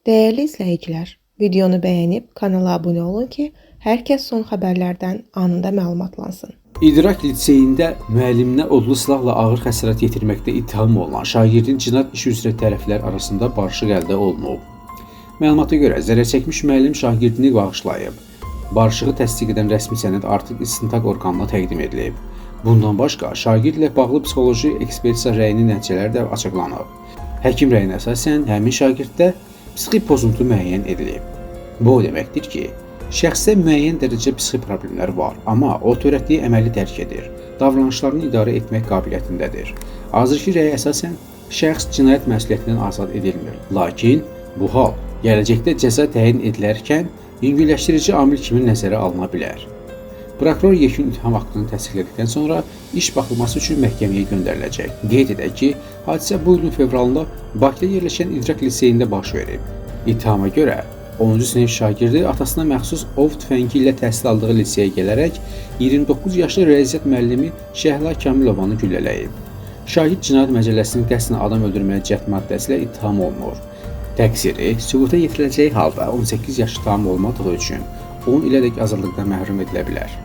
Dəyərli izləyicilər, videonu bəyənib kanala abunə olun ki, hər kəs son xəbərlərdən anında məlumatlansın. İdrak liseyində müəlliminə odlu silahla ağır xəsarət yetirməkdə ittiham olunan şagirdin cinayət işi üzrə tərəflər arasında barışıq əldə olunub. Məlumata görə zərər çəkmiş müəllim şagirdini bağışlayıb. Barışığı təsdiq edən rəsmi sənəd artıq istintaq orqanına təqdim edilib. Bundan başqa şagirdlə bağlı psixoloji ekspertiza rəyinin nəticələri də açıqlanıb. Həkim rəyinə əsasən həmin şagirddə psixi pozuntu müəyyən edilib. Bu o deməkdir ki, şəxsdə müəyyən dərəcə psixi problemlər var, amma o törətdiyi əməli dərk edir, davranışlarını idarə etmək qabiliyyətindədir. Hazırki rəyə əsasən şəxs cinayət məsuliyyətindən azad edilmir. Lakin bu hal gələcəkdə cəza təyin edilərkən yüngülləşdirici amil kimi nəzərə alına bilər. Prokuror yekun ittiham aktını təsdiqlədikdən sonra iş baxılması üçün məhkəməyə göndəriləcək. Qeyd edək ki, hadisə bu ilin fevralında Bakıda yerləşən İdrak liseyində baş verib. İttihama görə 10-cu sinif şagirdi atasına məxsus ov tüfəngi ilə təhsil aldığı liseyə gələrək 29 yaşlı riyaziyyat müəllimi Şəhla Kamilovanı güllələyib. Şagird Cinayət Məcəlləsinin qəsdən adam öldürməyə cəhd maddəsi ilə ittiham olunur. Təqsiri sübuta yetiriləcəyi halda 18 yaşı tam olmadığı üçün 10 ilədək azadlıqdan məhrum edilə bilər.